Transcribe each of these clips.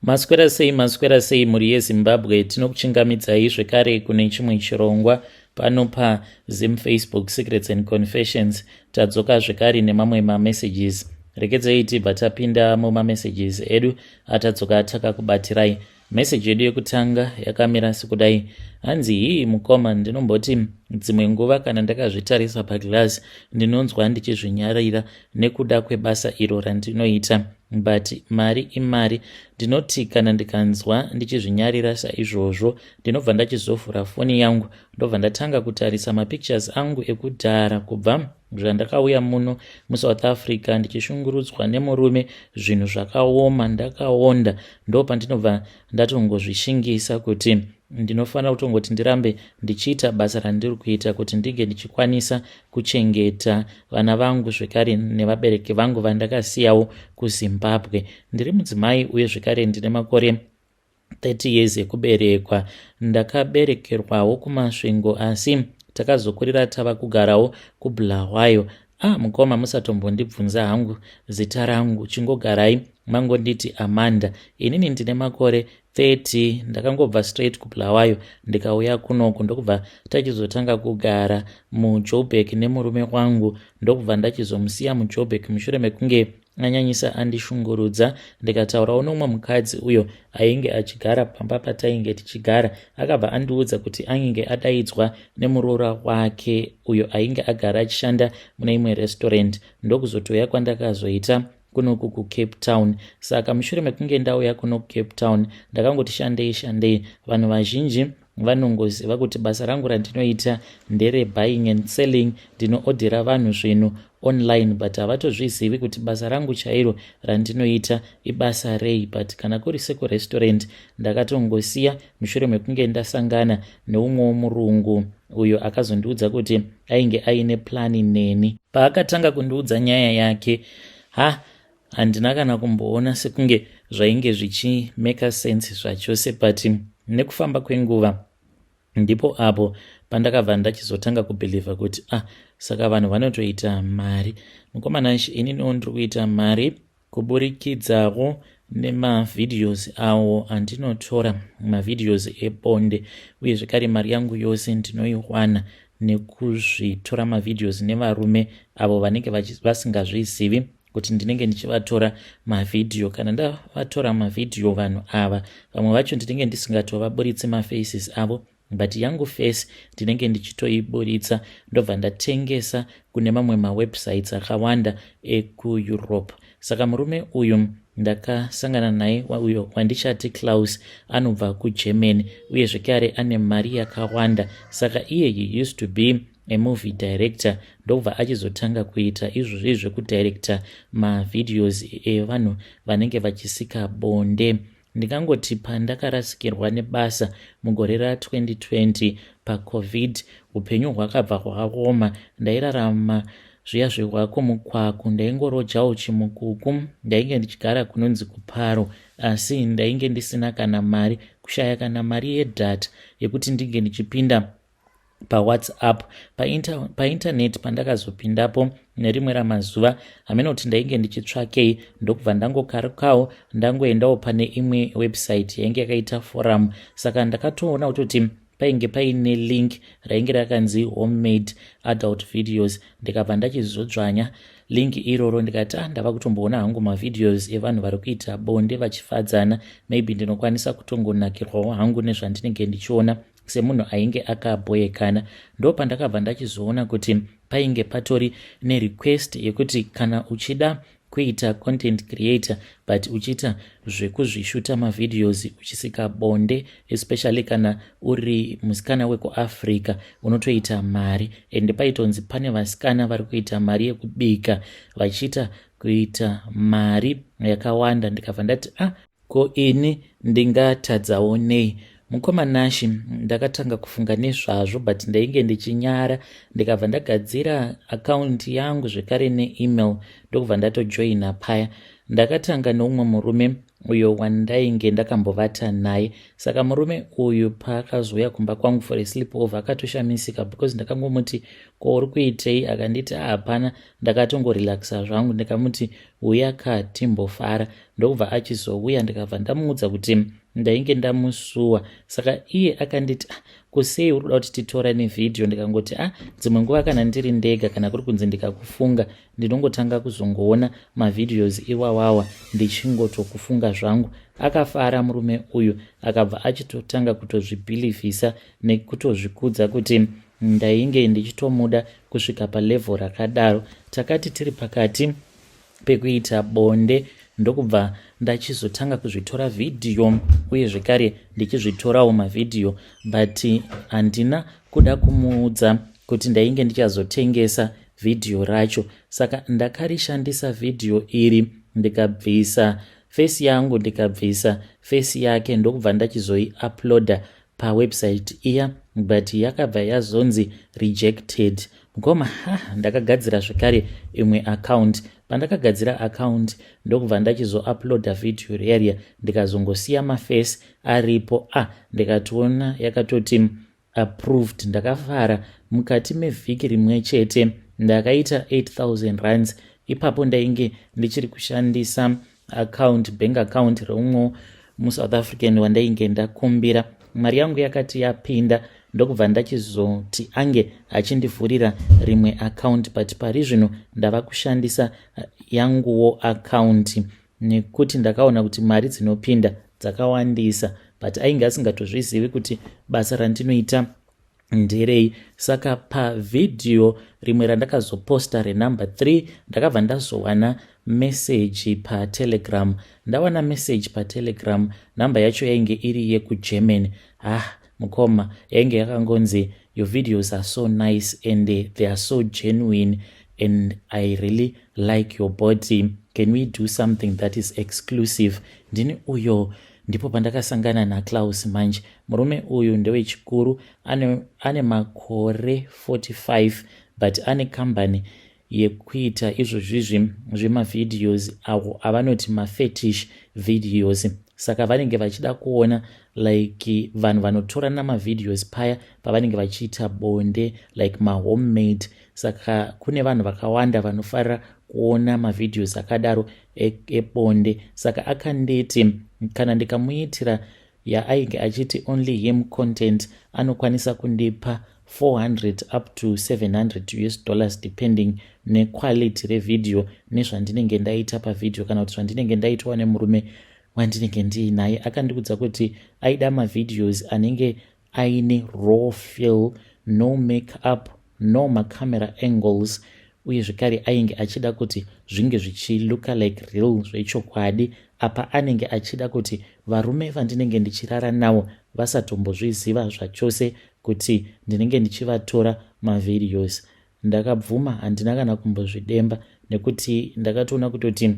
Maswera sei, maswera sei mhuri yeZimbabwe. Tinokuchingamidzai zvekare kune chimwe chirongwa pano paZim Facebook Secrets and Confessions. Tadzoka zvekare nemamwe mamessages. Regedzei tibva tapinda mumamessages edu atadzoka takakubatirai. Message yedu yekutanga yakamira sekudai. Hanzi, "Hii mukoma, ndinomboti dzimwe nguva kana ndakazvitarisa paglass ndinonzwa ndichizvinyarira nekuda kwebasa iro randinoita, but mari imari. Ndinoti kana ndikanzwa ndichizvinyarira saizvozvo, ndinobva ndachizovhura foni yangu, ndobva ndatanga kutarisa mapictures angu ekudhara kubva zvandakauya muno muSouth Africa ndichishungurudzwa nemurume, zvinhu zvakaoma, ndakaonda. Ndo pandinobva ndatongozvishingisa kuti ndinofanira kutongoti ndirambe ndichiita basa randiri kuita kuti ndinge ndichikwanisa kuchengeta vana vangu zvekare nevabereki vangu vandakasiyawo kuZimbabwe. Ndiri mudzimai uye zvekare ndine makore 30 years ekuberekwa. Ndakaberekerwawo kuMasvingo, asi takazokurira tava kugarawo kuBulawayo. Ah mukoma, musatombondibvunza hangu zita rangu, chingogarai mangonditi Amanda. Inini ndine makore 30. Ndakangobva straight kuBulawayo ndikauya kunoku, ndokubva tachizotanga kugara muJoburg nemurume wangu, ndokubva ndachizomusiya muJoburg mushure mekunge anyanyisa andishungurudza. Ndikataurawo nomumwe mukadzi uyo ainge achigara pamba patainge tichigara. Akabva andiudza kuti ainge adaidzwa nemuroora wake uyo ainge agara achishanda mune imwe restaurant, ndokuzotouya kwandakazoita kunoku kuCape Town. Saka mushure mekunge ndauya kuno kuCape Town, ndakangoti shandei shandei. Vanhu vazhinji vanongoziva kuti basa rangu randinoita ndere buying and selling, ndinoodhera vanhu zvinhu online, but havatozvizivi kuti basa rangu chairo randinoita ibasa rei. But kana kuri sekurestaurant, ndakatongosiya mushure mekunge ndasangana neumwewo murungu uyo akazondiudza kuti ainge aine plani neni. Paakatanga kundiudza nyaya yake, ha, handina kana kumboona sekunge zvainge zvichimake sense zvachose, but nekufamba kwenguva ndipo apo pandakabva ndachizotanga kubhilivha kuti, ah, saka vanhu vanotoita mari. Mukomana, ininiwo ndiri kuita mari kuburikidzawo nemavideos awo andinotora, mavideos ebonde. Uye zvekare mari yangu yose ndinoiwana nekuzvitora mavideos nevarume avo vanenge vasingazvizivi kuti ndinenge ndichivatora mavhidhiyo. Kana ndavatora mavhidhiyo vanhu ava, vamwe vacho ndinenge ndisingatovaburitsi mafaces avo, but yangu face ndinenge ndichitoiburitsa, ndobva ndatengesa kune mamwe mawebsites akawanda ekuEurope. Saka murume uyu ndakasangana naye, uyo wandichati Klaus, anobva kuGermany uye zvekare ane mari yakawanda. Saka iye he used to be a movie director, ndobva achizotanga kuita izvozvi zvekudirecta mavideos evanhu vanenge vachisika bonde. Ndingangoti pandakarasikirwa nebasa mugore ra2020 paCovid, upenyu hwakabva hwaoma. Ndairarama zviya zvehwakumukwaku, ndaingorojawo chimukuku. Ndainge ndichigara kunonzi kuParo, asi ndainge ndisina kana mari, kushaya kana mari yedata yekuti ndinge ndichipinda paWhatsApp, paintaneti. Pandakazopindapo nerimwe ramazuva, hamene kuti ndainge ndichitsvakei, ndokubva ndangokarukawo ndangoendawo pane imwe website yainge yakaita forum. Saka ndakatoona kutoti painge paine link rainge rakanzi "Homemade adult videos". Ndikabva ndachizodzvanya link iroro, ndikati, "Ah, ndava kutomboona hangu mavideos evanhu vari kuita bonde vachifadzana. Maybe ndinokwanisa kutongonakirwawo hangu nezvandinenge ndichiona semunhu ainge akabhoyekana." Ndo pandakabva ndachizoona kuti painge patori nerequest yekuti kana uchida kuita content creator but uchiita zvekuzvishuta mavideos uchisika bonde, especially kana uri musikana wekuAfrica, unotoita mari. Ende paitonzi pane vasikana vari kuita mari yekubika, vachiita kuita mari yakawanda. Ndikabva ndati, "Ah, ko ini ndingatadzawo nei?" Mukoma Nashi, ndakatanga kufunga nezvazvo, but ndainge ndichinyara. Ndikabva ndagadzira akaunti yangu zvekare neemail, ndokubva ndatojoina paya. Ndakatanga neumwe murume uyo wandainge ndakambovata naye. Saka murume uyu paakazouya kumba kwangu for a sleep over, akatoshamisika because ndakangomuti, "Ko uri kuitei?" Akanditi, "Hapana, ndakatongorelaxa zvangu." Ndikamuti, Uya ka timbofara. Ndokubva achizouya ndikabva ndamuudza kuti ndainge ndamusuwa. Saka iye akanditi, ah, kusei uri kuda kuti titorane vhidhiyo? Ndikangoti, ah, dzimwe nguva kana ndiri ndega, kana kuri kunzi ndikakufunga, ndinongotanga kuzongoona mavideos iwawawa ndichingotokufunga zvangu. Akafara murume uyu, akabva achitotanga kutozvibhilivhisa nekutozvikudza kuti ndainge ndichitomuda kusvika palevel rakadaro. Takati tiri pakati pekuita bonde, ndokubva ndachizotanga kuzvitora vhidhiyo, uye zvekare ndichizvitorawo mavhidhiyo, but handina kuda kumuudza kuti ndainge ndichazotengesa vhidhiyo racho. Saka ndakarishandisa vhidhiyo iri, ndikabvisa face yangu, ndikabvisa face yake, ndokubva ndachizoiuploada pawebsite iya, but yakabva yazonzi rejected. Mukoma, ha, ndakagadzira zvekare imwe account. Pandakagadzira account, ndokubva ndachizouploada vhidhiyo riya, ndikazongosiya maface aripo. A ah, ndikatoona yakatoti approved. Ndakafara. Mukati mevhiki rimwe chete ndakaita 8000 rands. Ipapo ndainge ndichiri kushandisa account, bank account reumwe muSouth African wandainge ndakumbira. Mari yangu yakati yapinda, ndokubva ndachizoti ange achindivhurira rimwe account, but pari zvino ndava kushandisa yanguwo account nekuti ndakaona kuti mari dzinopinda dzakawandisa, but ainge asingatozvizivi kuti basa randinoita nderei. Saka pavhidhiyo rimwe randakazoposta renumber 3, ndakabva ndazowana meseji paTelegram. Ndawana meseji paTelegram, nhamba yacho yainge iri yekuGermany. Ah, mukoma, yainge yakangonzi, "Your videos are so nice and they are so genuine and I really like your body. Can we do something that is exclusive?" Ndini uyo. Ndipo pandakasangana naClaus manje. Murume uyu ndewechikuru, ane makore 45, but ane kambani yekuita izvozvizvi zvemavideos avo avanoti mafetish videos. Saka vanenge vachida kuona like vanhu vanotorana mavideos paya pavanenge vachiita bonde, like mahomemade. Saka kune vanhu vakawanda vanofarira kuona mavideos akadaro ebonde. Saka akanditi kana ndikamuitira yaainge achiti only him content, anokwanisa kundipa 400 up to 700 US dollars, depending nequality revhidhiyo nezvandinenge ndaita pavhidhiyo, kana kuti zvandinenge ndaitwa nemurume wandinenge ndiinaye. Akandiudza kuti aida mavideos anenge aine raw feel, no make up, no macamera angles, uye zvekare ainge achida kuti zvinge zvichilooka like real, zvechokwadi. Apa anenge achida kuti varume vandinenge ndichirara navo vasatombozviziva zvachose kuti ndinenge ndichivatora mavideos. Ndakabvuma, handina kana kumbozvidemba, nekuti ndakatoona kutoti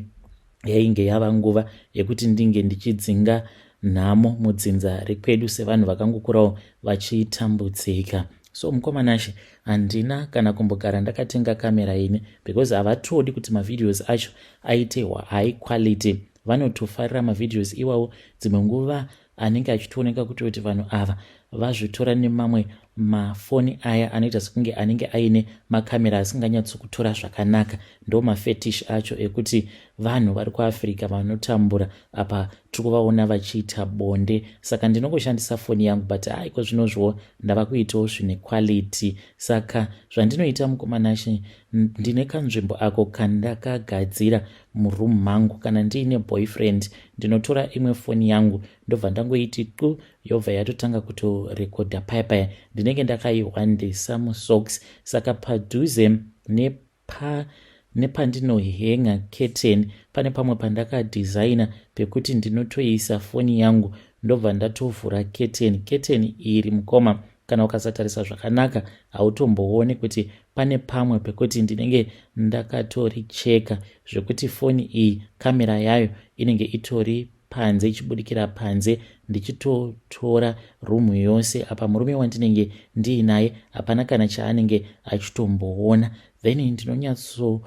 yainge yava nguva yekuti ndinge ndichidzinga nhamo mudzinza rekwedu, sevanhu vakangokurawo vachitambudzika. So mukomanashe, handina kana kumbogara ndakatenga kamera ini, because havatodi kuti mavideos acho aite high quality. Vanotofarira mavideos iwawo dzimwe nguva anenge achitooneka kutoti vanhu ava vazvitora nemamwe mafoni aya anoita sekunge anenge aine makamera asinganyatsokutora zvakanaka. Ndo mafetish acho ekuti vanhu vari kuAfrica vanotambura, apa tiri kuvaona vachiita bonde. Saka ndinongoshandisa foni yangu, but aiko zvinozvo ndava kuitawo zvine quality. Saka zvandinoita, mukomanashe, ndine kanzvimbo ako kandakagadzira muroom mangu. Kana ndiine boyfriend, ndinotora imwe foni yangu, ndobva ndangoiti qu, yobva yatotanga kutorekodha paya paya. Ndinenge ndakaihwandisa musocks. Saka padhuze nepa nepandinohenga curtain, pane pamwe pandakadhizaina pekuti ndinotoisa foni yangu, ndobva ndatovhura curtain. Curtain iri, mukoma, kana ukasatarisa zvakanaka hautombooni kuti pane pamwe pekuti ndinenge ndakatoricheka zvekuti foni iyi kamera yayo inenge itori panze, ichibudikira panze, ndichitotora rumu yose. Apa murume wandinenge ndiinaye hapana kana chaanenge achitomboona. Then ndinonyatso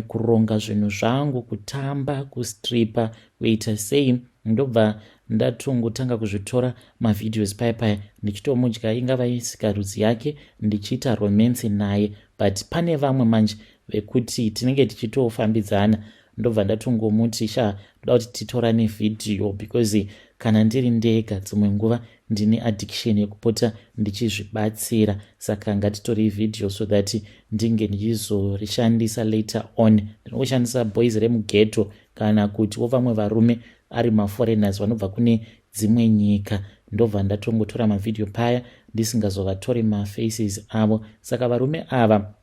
kuronga zvinhu zvangu, kutamba, kustripa, kuita sei, ndobva ndatongotanga kuzvitora mavideos paya paya ndichitomudya, ingava isikarudzi yake, ndichiita romance naye. But pane vamwe manje vekuti tinenge tichitofambidzana. Ndobva ndatongomuti, "Sha, ndoda kuti titorane vhidhiyo, because kana ndiri ndega dzimwe nguva ndine addiction yekupota ndichizvibatsira, saka ngatitorei vhidhiyo so that ndinge ndichizorishandisa later on." Ndinongoshandisa boys remughetto kana kutiwo vamwe varume ari maforeigners vanobva kune dzimwe nyika. Ndobva ndatongotora mavhidhiyo paya ndisingazovatori mafaces avo. Saka varume ava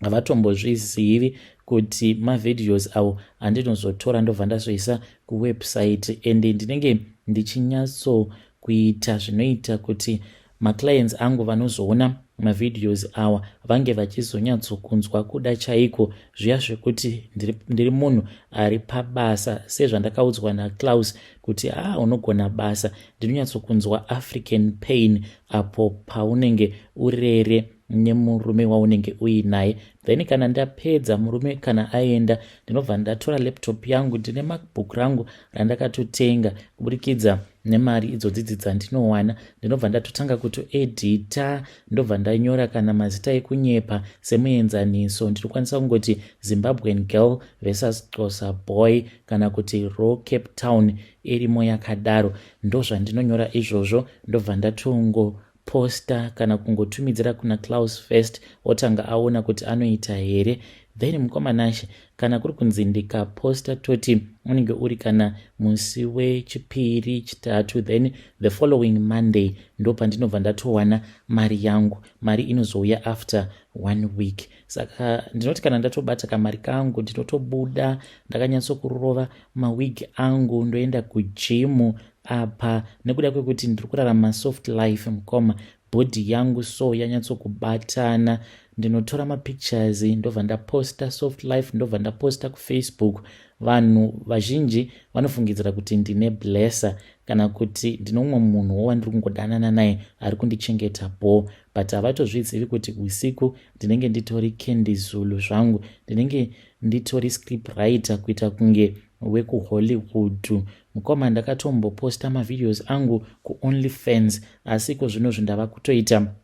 havatombozvizivi kuti mavideos avo andinozotora ndobva ndazoisa kuwebsite, ende ndinenge ndichinyatsokuita zvinoita kuti maclients angu vanozoona mavideos awa vange vachizonyatsokunzwa kuda chaiko zviya zvekuti ndiri munhu ari pabasa. Sezvandakaudzwa naClaus kuti, "A ah, unogona basa." Ndinonyatsokunzwa African pain apo paunenge urere nemurume waunenge uinaye. Then kana ndapedza, murume kana aenda, ndinobva ndatora laptop yangu. Ndine MacBook rangu randakatotenga kuburikidza nemari idzodzidzi dzandinowana. Ndinobva ndatotanga kutoedhita, ndobva ndanyora kana mazita ekunyepa. Semuenzaniso, ndinokwanisa kungoti "Zimbabwean girl versus Xhosa boy" kana kuti "Raw Cape Town", irimo yakadaro. Ndozvandinonyora izvozvo, ndobva ndatongo posta kana kungotumidzira kuna Claus first, otanga aona kuti anoita here. Then mukomanashe, kana kuri kunzi ndikaposta, toti unenge uri kana musi wechipiri, chitatu, then the following Monday ndo pandinobva ndatowana mari yangu. Mari inozouya after one week. Saka ndinoti kana ndatobata kamari kangu, ndinotobuda ndakanyatsokurova mawig angu, ndoenda kugym. Apa nekuda kwekuti ndiri kurarama soft life, mukoma, body yangu so yanyatsokubatana. Ndinotora mapictures, ndobva ndaposta soft life, ndobva ndaposta kuFacebook. Vanhu vazhinji vanofungidzira kuti ndine blesser kana kuti ndine umwe munhu wandiri kungodanana naye ari kundichengeta bo, but havatozvizivi kuti usiku ndinenge nditori Candy Zulu zvangu, ndinenge nditori script writer, kuita kunge wekuHollywood. Mukoma, ndakatomboposta mavideos angu kuOnly Fans, asi iko zvino zvindava kutoita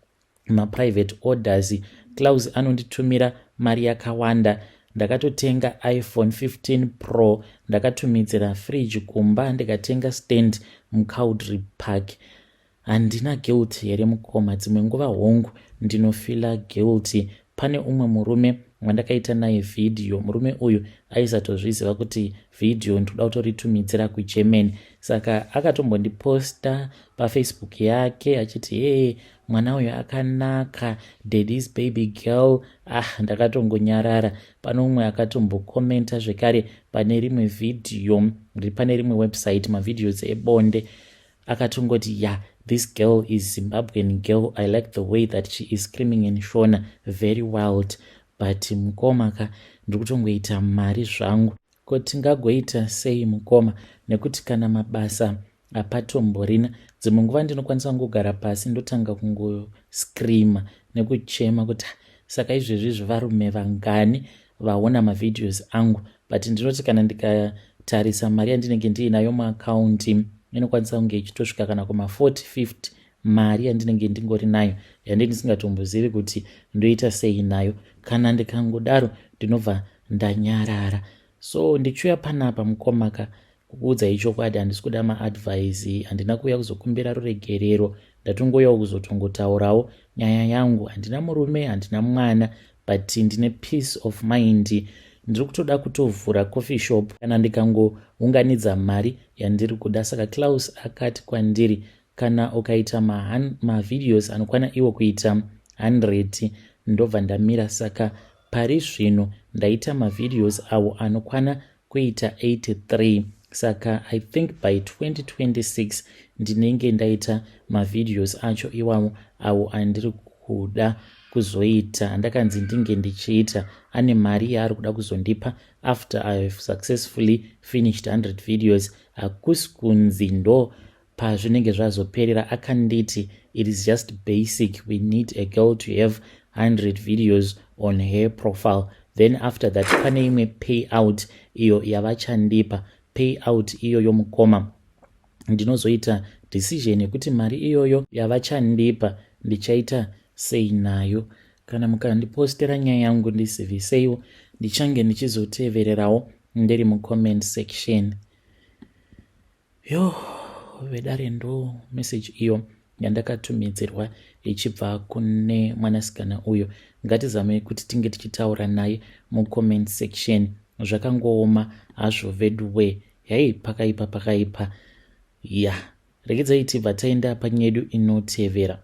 maprivate orders. Claus anonditumira mari yakawanda. Ndakatotenga iPhone 15 Pro, ndakatumidzira fridge kumba, ndikatenga stand muCowdray Park. Handina guilt here, mukoma? Dzimwe nguva hongu, ndinofeela guilty. Pane umwe murume wandakaita naye vhidhiyo. Murume uyu aisatozviziva kuti vhidhiyo ndinoda kutoritumidzira kuGermany, saka akatombondiposta paFacebook yake achiti, "Hee, mwana uyu akanaka, daddy's baby girl." Ah, ndakatongonyarara. Pane umwe akatombokomenta zvekare pane rimwe vhidhiyo riri pane rimwe website, mavideos ebonde, akatongoti, "Ya, yeah, this girl is Zimbabwean girl. I like the way that she is screaming in Shona, very wild." But mukoma ka, ndiri kutongoita mari zvangu. Ko tingagoita sei, mukoma? Nekuti kana mabasa hapatomborina. Dzimwe nguva ndinokwanisa kungogara pasi, ndotanga kungoscreama nekuchema kuti, "Saka izvezvi zvevarume vangani vaona mavideos angu?" But ndinoti kana ndikatarisa mari yandinenge ndiinayo muakaunti, inokwanisa kunge ichitosvika kana kuma40, 50, mari yandinenge ndingori nayo yandii ndisingatombozivi kuti ndoita sei nayo. Kana ndikangodaro, ndinobva ndanyarara. So ndichiuya panapa, mukomaka, kukuudzai chokwadi, handisi kuda maadvice, handina kuuya kuzokumbira ruregerero. Ndatongoyawo kuzotongotaurawo nyaya yangu. Handina murume, handina mwana, but ndine peace of mind. Ndiri kutoda kutovhura coffee shop kana ndikangounganidza mari yandiri kuda. Saka Claus akati kwandiri, kana ukaita mavideos anokwana iwo kuita 100, ndobva ndamira. Saka pari zvino ndaita mavideos awo anokwana kuita 83. Saka I think by 2026 ndinenge ndaita mavideos acho iwawo awo andiri kuda kuzoita, andakanzi ndinge ndichiita. Ane mari yaari kuda kuzondipa after I have successfully finished 100 videos. Hakusi kunzi ndo pazvinenge zvazoperera. Akanditi it is just basic, we need a girl to have 100 videos on her profile, then after that pane imwe payout iyo yavachandipa. Payout iyoyo, mukoma, ndinozoita decision yekuti mari iyoyo yavachandipa ndichaita sei nayo. Kana mukandipostera nyaya yangu, ndiziviseiwo, ndichange ndichizotevererawo. ndiri mucomment section. Yo vedare, ndo message iyo yandakatumidzirwa ichibva kune mwanasikana uyo. Ngatizamei kuti tinge tichitaura naye mucomment section. Zvakangooma hazvo veduwe. Hei, pakaipa, pakaipa. Ya, regedzai tibva taenda panyaya yedu inotevera.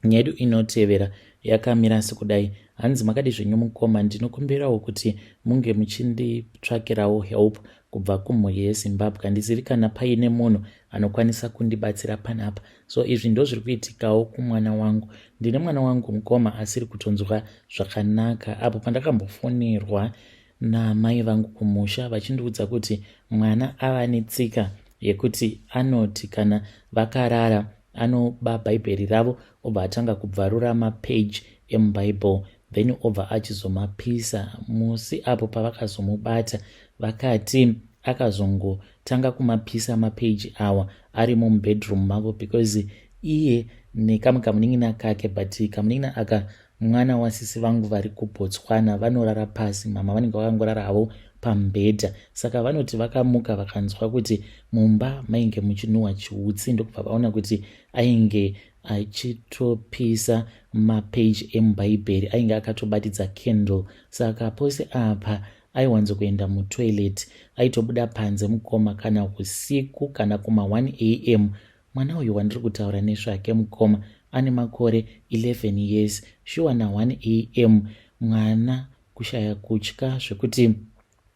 Nyaya yedu inotevera yakamira sekudai. Hanzi, "Makadi zvenyu mukoma? Ndinokumbirawo kuti munge muchinditsvakirawo help kubva kumhuri yeZimbabwe. Handizivi kana paine munhu anokwanisa kundibatsira panapa. So izvi ndo zviri kuitikawo kumwana wangu. Ndine mwana wangu mukoma asiri kutonzwa zvakanaka. Apo pandakambofonерwa namai vangu kumusha vachindiudza kuti mwana ava netsika yekuti anoti kana vakarara anoba Bhaibheri ravo, obva atanga kubvarura mapeji emuBhaibheri, then obva achizomapisa. Musi apo pavakazomubata, vakati akazongotanga kumapisa mapeji awa ari mumubedroom mavo, because iye nekamwe kamunin'ina kake, but kamunin'ina aka mwana wasisi vangu vari kuBotswana, vanorara pasi. Mama vanenge vakangorara havo pamubhedha. Saka vanoti vakamuka vakanzwa kuti mumba mainge muchinhuhwa chiutsi, ndokubva vaona kuti ainge achitopisa mapeji emuBhaibheri, ainge akatobatidza candle. Saka pose apa aiwanzokuenda mutoilet, aitobuda panze mukoma, kana usiku, kana kuma1 am. Mwana uyu wandiri kutaura nezvake mukoma ane makore 11 years. Shuwa, na1 am mwana kushaya kutya zvekuti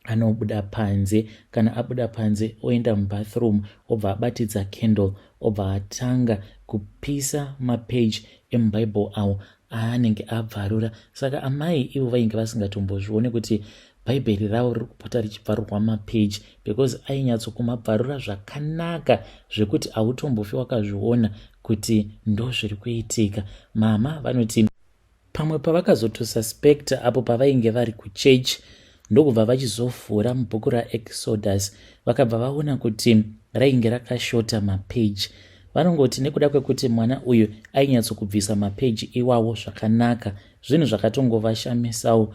anobuda panze. Kana abuda panze, oenda mubathroom, obva abatidza candle, obva atanga kupisa mapeji emuBhaibheri awo aanenge abvarura. Saka amai ivo vainge vasingatombozvione kuti Bhaibheri ravo riri kupota richibvarurwa mapeji, because ainyatsokumabvarura zvakanaka zvekuti hautombofi wakazviona kuti ndo zviri kuitika. Mama vanoti pamwe pavakazotosuspecta apo pavainge vari kuchechi, ndokubva vachizovhura mubhuku raExodus, vakabva vaona kuti rainge rakashota mapeji. Vanongoti nekuda kwekuti mwana uyu ainyatsokubvisa mapeji iwawo zvakanaka, zvinhu zvakatongovashamisawo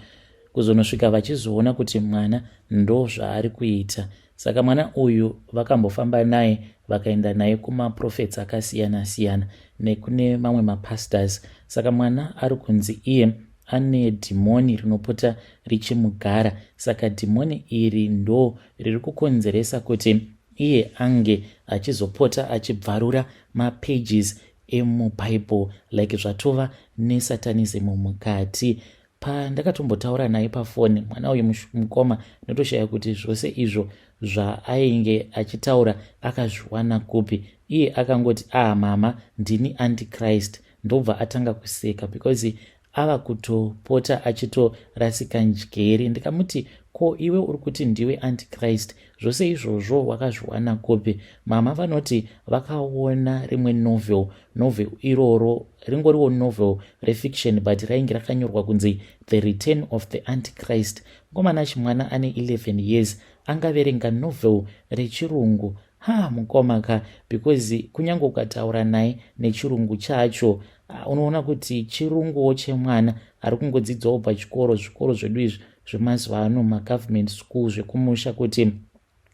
kuzonosvika vachizoona kuti mwana ndo zvaari kuita. Saka mwana uyu vakambofamba naye, vakaenda naye kumaprofets akasiyana-siyana nekune mamwe mapastors. Saka mwana ari kunzi iye ane dhimoni rinopota richimugara. Saka dhimoni iri ndo riri kukonzeresa kuti iye ange achizopota achibvarura mapages emuBible, like zvatova nesatanism mukati. Pandakatombotaura naye pafoni mwana uyu mukoma, notoshaya kuti zvose izvo zvaainge achitaura akazviwana kupi. Iye akangoti, "Ah mama, ndini Antichrist." Ndobva atanga kuseka because ava kutopota achitorasika njere. Ndikamuti, "Ko iwe uri kuti ndiwe Antichrist, zvose izvozvo wakazviwana kupi?" Mama vanoti vakaona rimwe novel. Novel iroro ringoriwo novel refiction, but rainge rakanyorwa kunzi "The Return of the Antichrist". Mukomana, chimwana ane 11 years angaverenga novel rechirungu? Ha, mukoma ka, because kunyange ukataura naye nechirungu chacho, unoona kuti chirunguwo chemwana ari kungodzidzawo pachikoro, zvikoro zvedu izvi zvemazuva ano, magovernment school zvekumusha, kuti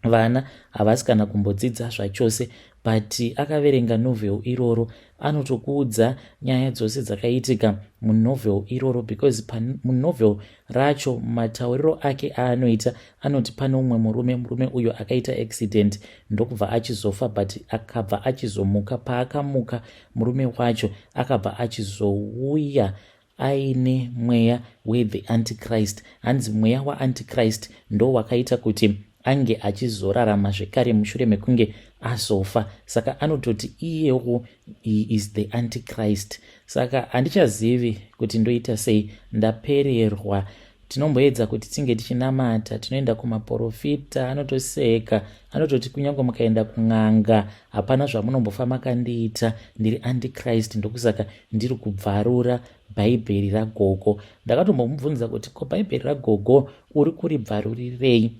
vana havasi kana kumbodzidza zvachose. But akaverenga novel iroro, anotokuudza nyaya dzose dzakaitika munovel iroro, because munovel racho matauriro ake aanoita, anoti pane umwe murume, murume uyo akaita accident, ndokubva achizofa, but akabva achizomuka. Paakamuka, murume wacho akabva achizouya aine mweya wethe Antichrist. Hanzi mweya waAntichrist ndo wakaita kuti ange achizorarama zvekare mushure mekunge azofa. Saka anototi iyewo he is the Antichrist. "Saka handichazivi kuti ndoita sei, ndapererwa. Tinomboedza kuti tinge tichinamata, tinoenda kumaprofita, anotoseka, anototi kunyange mukaenda kun'anga hapana zvamunombofa makandiita. Ndiri Antichrist, ndokusaka ndiri kubvarura Bhaibheri ragogo." Ndakatombomubvunza kuti, "Ko Bhaibheri ragogo uri kuribvarurirei?"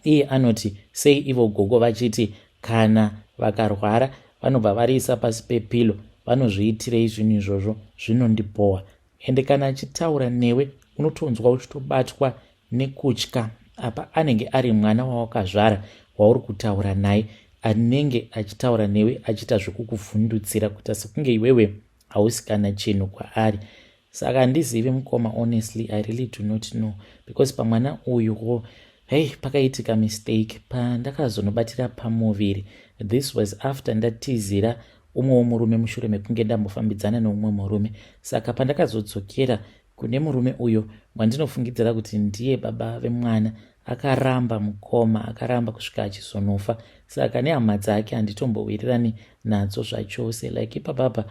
Iye anoti, "Sei ivo gogo vachiti kana vakarwara vanobva variisa pasi pepilo? Vanozviitirei zvinhu izvozvo? Zvinondibhowa." Ende kana achitaura newe, unotonzwa uchitobatwa nekutya. Apa anenge ari mwana wawakazvara wauri kutaura naye, anenge achitaura newe achiita zvekukuvhundutsira, kuita sekunge iwewe hausi kana chinhu kwaari. Saka handizivi, mukoma, honestly, I really do not know, because pamwana uyuwo, hei, pakaitika mistake pandakazonobatira pamuviri. This was after ndatizira umwewo murume mushure mekunge ndambofambidzana neumwe murume. Saka pandakazodzokera kune murume uyo wandinofungidzira kuti ndiye baba vemwana, akaramba, mukoma, akaramba kusvika achizonofa. Saka nehama dzake handitombowirirani nadzo zvachose. Like ipapapa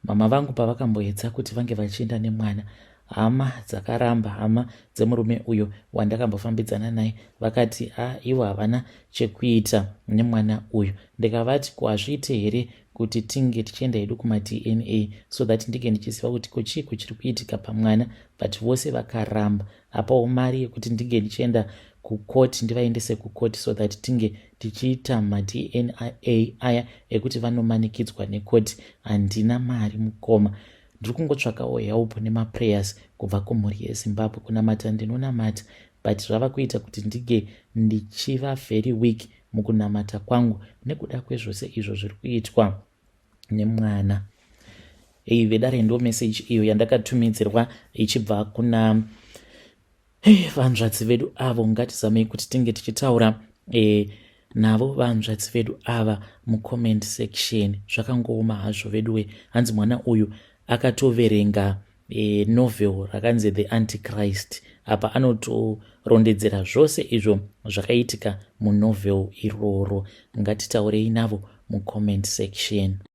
mama vangu pavakamboedza kuti vange vachienda nemwana, hama dzakaramba. Hama dzemurume uyo wandakambofambidzana naye vakati a, ivo havana chekuita nemwana uyu. Ndikavati, "Ko hazviite here kuti tinge tichienda hedu kumaDNA so that ndinge ndichiziva kuti ko chiiko chiri kuitika pamwana?" But vose vakaramba. Apawo mari yekuti ndinge ndichienda kukoti, ndivaendese kukoti so that tinge tichiita maDNA aya ekuti vanomanikidzwa nekoti, handina mari, mukoma. Ndiri kungotsvakawo help nemaprayers kubva kumhuri yeZimbabwe. Kunamata ndinonamata, but zvava kuita kuti ndinge ndichiva very weak mukunamata kwangu nekuda kwezvose izvo zviri kuitwa nemwana. Ei, vedare, ndo message iyo yandakatumidzirwa ichibva kuna vanzvadzi vedu avo. Ngatizamei kuti tinge tichitaura navo vanzvadzi vedu ava mucomment section. Zvakangooma hazvo veduwe. Hanzi mwana uyu akatoverenga novel rakanzi The Antichrist. Apa anotorondedzera zvose izvo zvakaitika munovel iroro. Ngatitaurei navo mucomment section.